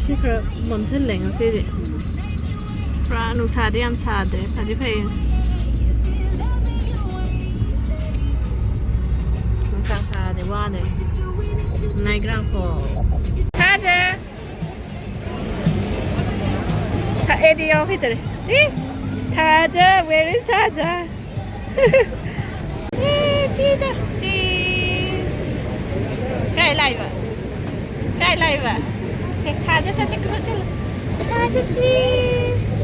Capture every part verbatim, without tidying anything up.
ꯁꯤ ꯈꯔ ꯃꯝꯁꯤꯜꯂꯦ ꯉꯁꯤꯗꯤ꯫ ꯄꯨꯔꯥ ꯅꯨꯡꯁꯥꯗꯤ ꯌꯥꯝ ꯁꯥꯗ꯭ꯔꯦ, ꯐꯗꯤ ꯐꯩꯌꯦ꯫ ꯅꯨꯡꯁꯥ ꯁꯥꯔꯗꯤ ꯋꯥꯗꯣꯏꯅꯦ꯫ Niagara Falls. ꯊꯥꯖ! ꯊꯥ-, ꯑꯦꯗꯤ ꯌꯥꯎꯈꯤꯗꯔꯦ꯫ ꯁꯤ! ꯊꯥꯖ! Where is ꯊꯥꯖ? ꯑꯦ, ꯆꯤꯗ, ꯆꯤꯁ꯫ ꯀꯥꯏ ꯂꯥꯛꯏꯕ? ꯀꯥꯏ ꯂꯥꯛꯏꯕ? ꯁꯦ, ꯊꯥꯖ ꯆꯠꯁꯦ, ꯈꯔ ꯆꯠꯂꯨ꯫ ꯊꯥꯖ ꯆꯤꯁ꯫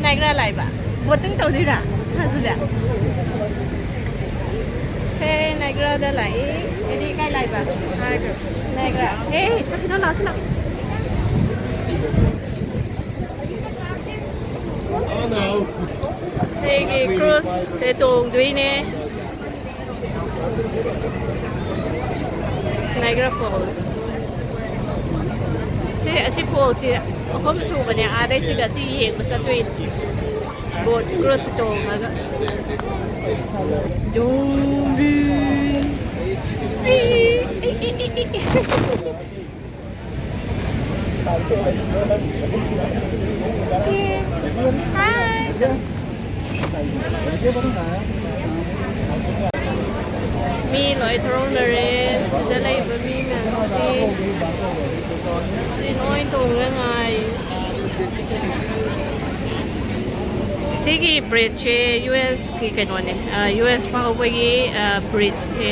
Niagara ꯂꯥꯛꯏꯕ? Boating ꯇꯧꯗꯣꯏꯔꯥ? ꯊꯥꯖꯗ꯫ ꯁꯦ, Niagara ꯗ ꯂꯥꯛꯏ꯫ ꯑꯦꯗꯤ ꯀꯥꯏ ꯂꯥꯛꯏꯕ? Niagara꯫ ꯑꯦ, ꯆꯠꯈꯤꯅꯣ, ꯂꯥꯛꯑꯣ, ꯁꯤ ꯂꯥꯛꯑꯣ꯫ ꯁꯤꯒꯤ cruise ꯁꯦ ꯇꯣꯡꯗꯣꯏꯅꯦ꯫ Niagara Falls꯫ ꯁꯤ, ꯑꯁꯤ falls ꯁꯤ ꯑꯍꯨꯝ ꯁꯨꯕꯅꯦ꯫ ꯑꯥꯗꯩ ꯁꯤꯗ ꯁꯤ ꯌꯦꯡꯕ ꯆꯠꯇꯣꯏꯅꯦ꯫ Boat cruise ꯇꯣꯡꯉꯒ꯫ ꯇꯣꯡꯕꯤ꯫ ꯃꯤ ꯂꯣꯏ ꯊꯧꯔꯝꯅꯔꯦ꯫ ꯁꯤꯗ ꯂꯩꯕ ꯃꯤ ꯃꯌꯥꯝꯁꯤ, ꯁꯤ ꯂꯣꯏ ꯇꯣꯡꯉ ꯉꯥꯏ꯫ ꯁꯤꯒꯤ bridge ꯁꯦ U S ꯀꯤ ꯀꯩꯅꯣꯅꯦ, ꯑ, U S ꯐꯥꯎꯕꯒꯤ, ꯑ, bridge ꯁꯦ꯫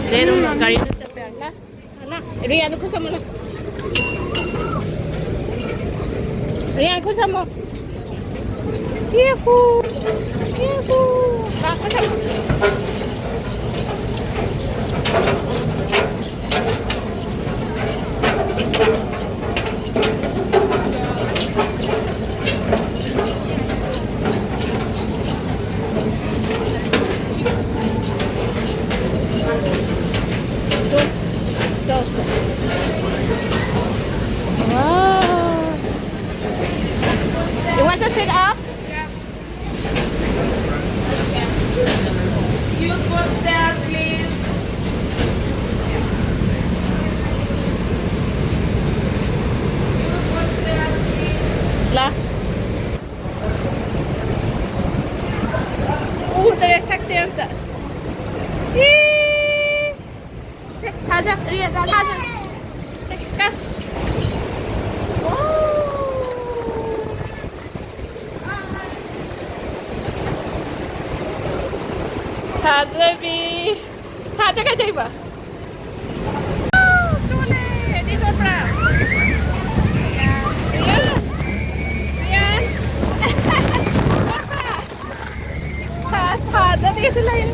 ꯁꯤꯗꯩ ꯑꯗꯨꯝ ꯒꯥꯔꯤꯗ ꯆꯠꯄ ꯌꯥꯅꯤ꯫ ꯂꯥ, ꯂꯥ, ꯔꯤꯌꯥꯗ ꯈꯨꯠ ꯁꯝꯃꯨ, ꯂꯥ꯫ ꯔꯤꯌꯥ, ꯈꯨꯠ ꯁꯝꯃꯣ꯫ ꯌꯦꯍꯨ! ꯌꯦꯍꯨ! ꯂꯥ, ꯈꯨꯠ ꯁꯝꯃꯣ꯫ Wow. You want to sit up? Excuse for stairs, please. ꯂꯥ꯫ ꯎꯗ꯭ꯔꯦ ꯁꯛꯇꯤ ꯑꯝꯇ꯫ ꯏ! ꯁꯦ, ꯊꯥꯖ, ꯔꯤꯌꯥ, ꯊꯥꯖ꯫ ꯁꯦ, ꯀ-, ꯑꯣ! ꯊꯥꯖꯕꯤ꯫ ꯊꯥꯖ ꯀꯩꯗꯧꯕ? ꯆꯣꯠꯂꯦ꯫ ꯑꯗꯤ ꯆꯣꯠꯄ꯭ꯔꯥ? ꯔꯤꯌꯥ? ꯔꯤꯌꯥ? ꯆꯣꯠꯄ꯭ꯔꯥ? ꯊꯥ-, ꯊꯥꯖꯗꯦꯁꯨ ꯂꯩ꯫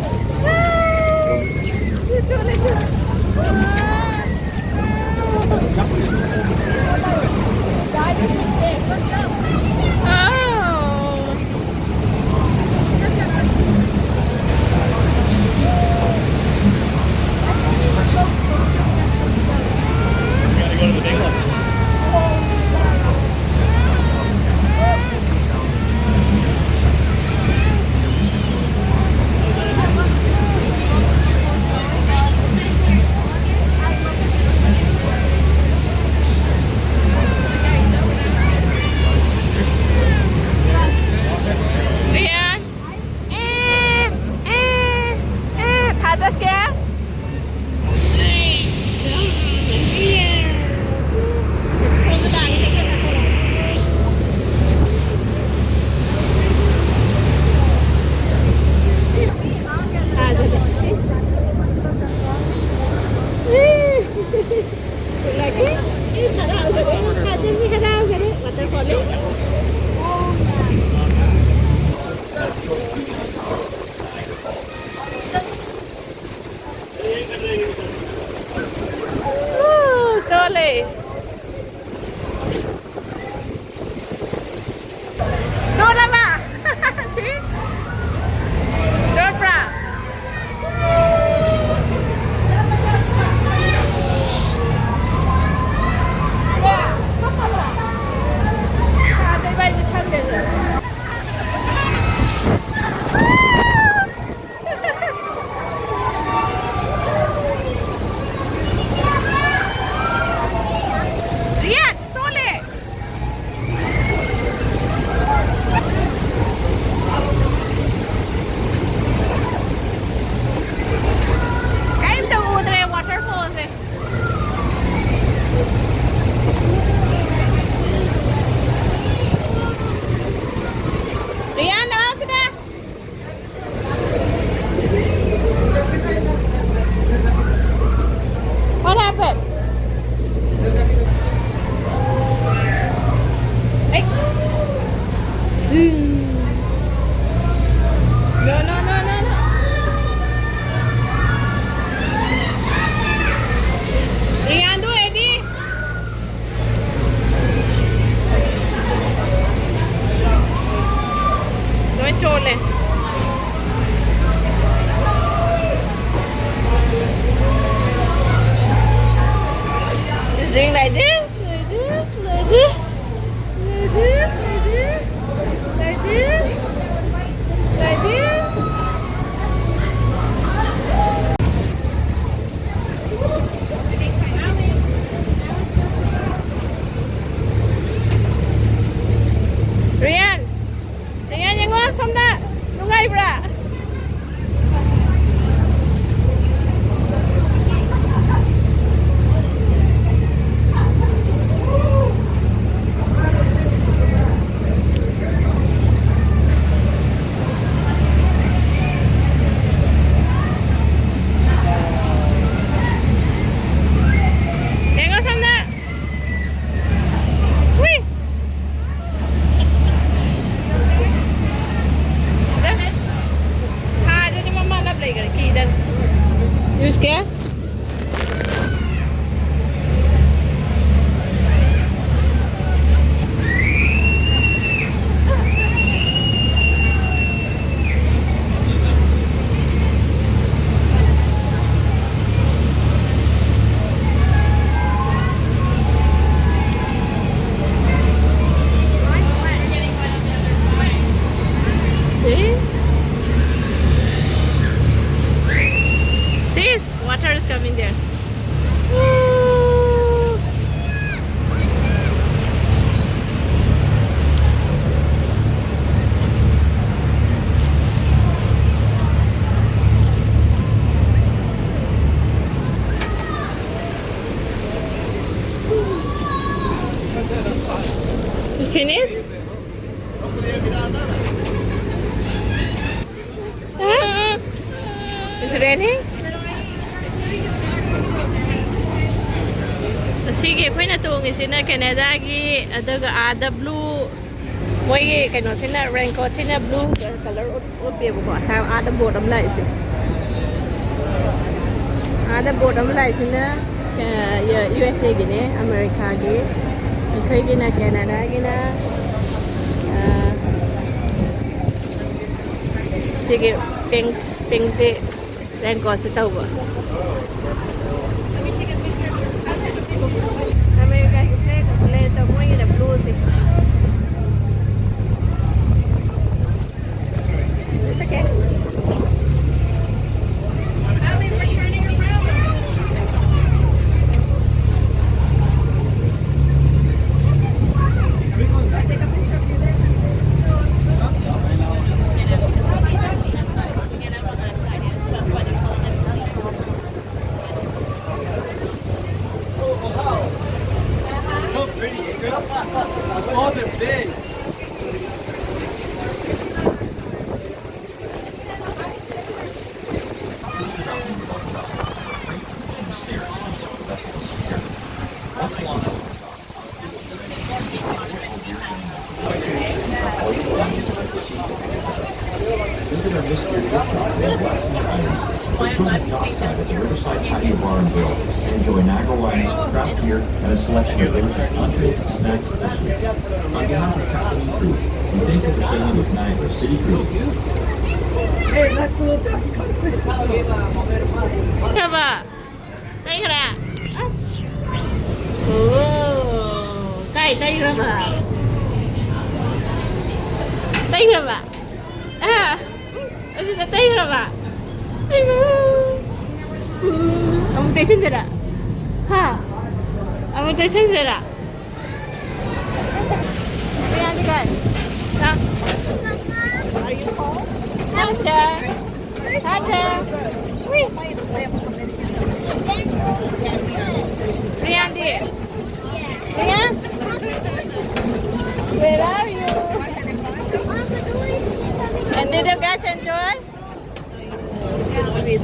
ꯆꯣꯠꯂꯦ, ꯆꯣꯠꯂꯦ꯫ ꯑꯥꯎ꯫ It's finished? It's ready? ꯑꯁꯤꯒꯤ ꯑꯩꯈꯣꯏꯅ ꯇꯣꯡꯉꯤꯁꯤꯅ ꯀꯦꯅꯦꯗꯥꯒꯤ, ꯑꯗꯨꯒ ꯑꯥꯗ ꯕ꯭ꯂꯨ, ꯃꯣꯏꯒꯤ ꯀꯩꯅꯣꯁꯤꯅ, ꯔꯦꯟꯀꯣꯠꯁꯤꯅ ꯕ꯭ꯂꯨ ꯀꯂꯔ ꯎꯞꯄꯦꯕꯀꯣ꯫ ꯑꯁꯥ-, ꯑꯥꯗ ꯕꯣꯠ ꯑꯃ ꯂꯥꯛꯏꯁꯦ, ꯑꯥꯗ ꯕꯣꯠ ꯑꯃ ꯂꯥꯛꯏꯁꯤꯅ ꯌꯨ ꯑꯦꯁ ꯑꯦꯒꯤꯅꯦ, ꯑꯃꯦꯔꯤꯀꯥꯒꯤ꯫ ꯑꯩꯈꯣꯏꯒꯤꯅ ꯀꯦꯅꯦꯗꯥꯒꯤꯅ, ꯑ, ꯁꯤꯒꯤ ꯄꯤꯡ, ꯄꯤꯡꯁꯦ ꯔꯦꯟꯀꯣꯠꯁꯦ ꯇꯧꯕ꯫ ꯑꯃꯦꯔꯤꯀꯥꯒꯤ ꯐ꯭ꯂꯦꯛ ꯑꯁꯤ ꯂꯩ, ꯑꯗꯣ ꯃꯣꯏꯒꯤꯅ ꯕ꯭ꯂꯨꯁꯦ꯫ It's okay. Oh, they're big. Stairs lead to the vessel's pier. Once launched, Visit our mystery workshop and blasting items, or join us dockside at the Riverside Patio Bar and Grill and enjoy Niagara wines, craft beer, and a selection of delicious entrees, snacks, and sweets. On behalf of the captain and crew, we thank you for sailing with Niagara City Cruises. ꯀꯩꯈ꯭ꯔꯦ? ꯑꯁ꯫ ꯑꯣ, ꯀꯥꯏ ꯇꯩꯈ꯭ꯔꯕ? ꯇꯩꯈ꯭ꯔꯕ? ꯑ, ꯑꯁꯤꯗ ꯇꯩꯈ꯭ꯔꯕ? ꯏꯃꯥ꯫ ꯎꯝ, ꯑꯃꯨꯛ ꯇꯩꯁꯤꯟꯖꯔꯥ? ꯍꯥ? ꯑꯃꯨꯛ ꯇꯩꯁꯤꯟꯖꯔꯥ? ꯔꯤꯌꯥꯟꯗꯤ ꯀꯥꯏ? ꯂꯥꯛ꯫ ꯆꯥꯛ ꯆꯥ꯫ ꯆꯥꯛ ꯆꯥ꯫ ꯎꯏ꯫ ꯔꯤꯌꯥꯟꯗꯤ? ꯔꯤꯌꯥꯟ?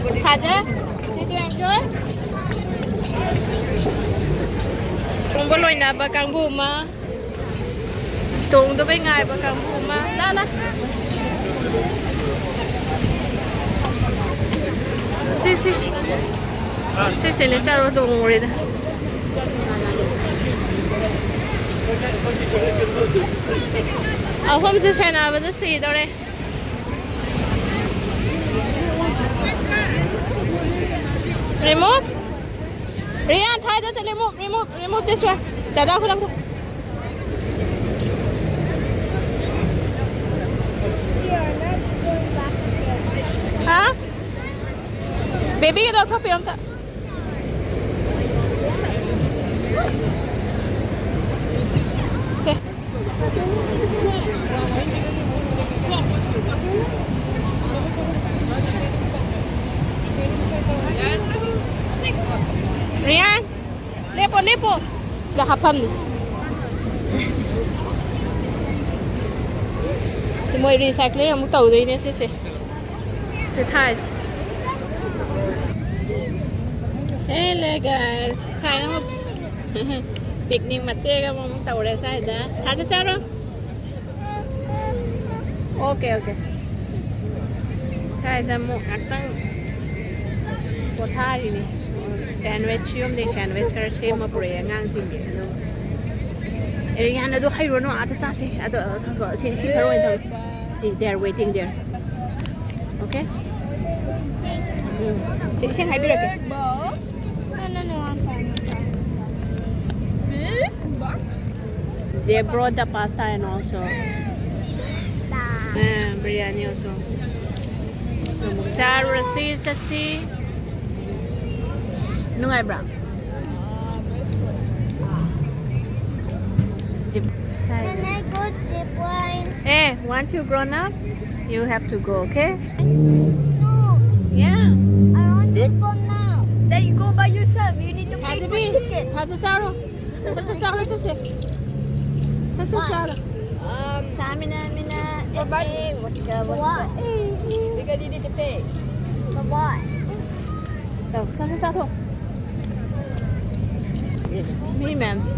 Did you enjoy? ꯇꯣꯡꯕ ꯂꯣꯏꯅꯕ ꯀꯥꯡꯕꯨ ꯑꯃ, ꯇꯣꯡꯗꯕꯩ ꯉꯥꯏꯕ ꯀꯥꯡꯕꯨ ꯑꯃ꯫ ꯂꯥ, ꯂꯥ꯫ ꯁꯤ, ꯁꯤ꯫ ꯁꯤꯁꯦ ꯂꯦꯇꯔꯣ ꯇꯣꯡꯉꯨꯔꯦꯗ꯫ ꯑꯍꯨꯝꯁꯦ ꯁꯦꯟꯅꯕꯗ ꯁꯤꯗꯧꯔꯦ꯫ Remove. Riyan, tie that, remove, remove, remove this one. Dada, hold on. Huh? Baby, get out of here. Say. Riyan, ꯂꯦꯞꯄꯣ, ꯂꯦꯞꯄꯣ꯫ ꯗ ꯍꯥꯞꯐꯝꯅꯤ꯫ ꯁꯤ ꯃꯣꯏ recycling ꯑꯃꯨꯛ ꯇꯧꯗꯣꯏꯅꯦ ꯁꯤꯁꯦ꯫ ꯁꯤ ꯊꯥꯏꯁꯦ꯫ Hello guys, ꯁꯥꯏꯅ ꯑꯃꯨꯛ picnic ꯃꯇꯦꯛ ꯑꯃꯃꯨꯛ ꯇꯧꯔꯦ ꯁ꯭ꯋꯥꯏꯗ꯫ ꯊꯥꯖ ꯆꯥꯔꯣ꯫ Okay, okay. ꯁ꯭ꯋꯥꯏꯗ ꯑꯃꯨꯛ ꯉꯥꯛꯇꯪ ꯄꯣꯊꯥꯔꯤꯅꯤ꯫ Sandwich, ꯌꯨꯝꯗꯩ sandwich ꯈꯔ ꯁꯦꯝꯃ ꯄꯨꯔꯛꯑꯦ ꯑꯉꯥꯡꯁꯤꯡꯒꯤ꯫ ꯑꯗꯨ ꯑꯦꯔꯤꯌꯥꯟ ꯑꯗꯨ ꯍꯩꯔꯨꯔꯅꯨ, ꯑꯥꯗ ꯆꯥꯁꯤ꯫ ꯑꯗꯣ, ꯑꯗꯣ, ꯁꯤ, ꯁꯤ ꯈꯔ ꯑꯣꯏꯅ ꯊꯝꯃꯨ꯫ They are waiting there. Okay? ꯎꯝ꯫ ꯁꯤ ꯏꯁꯤꯡ ꯍꯥꯏꯕꯤꯔꯛꯀꯦ꯫ No, no, no, I'm fine, I'm fine. They brought the pasta and also, uh, biryani also. ꯑꯃꯨꯛ ꯆꯥꯔꯨꯔꯁꯤ, ꯆꯠꯁꯤ꯫ ꯅꯨꯡꯉꯥꯏꯕ꯭ꯔꯥ? Can I go zip line? Eh, once you grown up, you have to go, okay? No. Yeah. I want to go now. Then you go by yourself. You need to pay for ticket. ꯊꯥꯖ ꯆꯥꯔꯣ꯫ ꯁꯠ ꯁꯠ ꯆꯥꯔꯣ, ꯆꯠꯁꯦ꯫ ꯁꯠ ꯁꯠ ꯆꯥꯔꯣ꯫ ꯆꯥꯃꯤꯟꯅ ꯃꯤꯟꯅ꯫ ꯑꯦ, ꯑꯦ, ꯋꯥꯠꯀ, ꯋꯥꯠꯀ꯫ ꯑꯦ, ꯑꯦ꯫ Because you need to pay. For what? ꯆꯥꯊꯣꯛ ꯆꯥꯊꯣꯛ ꯃꯤ ꯃꯌꯥꯝꯁꯦ꯫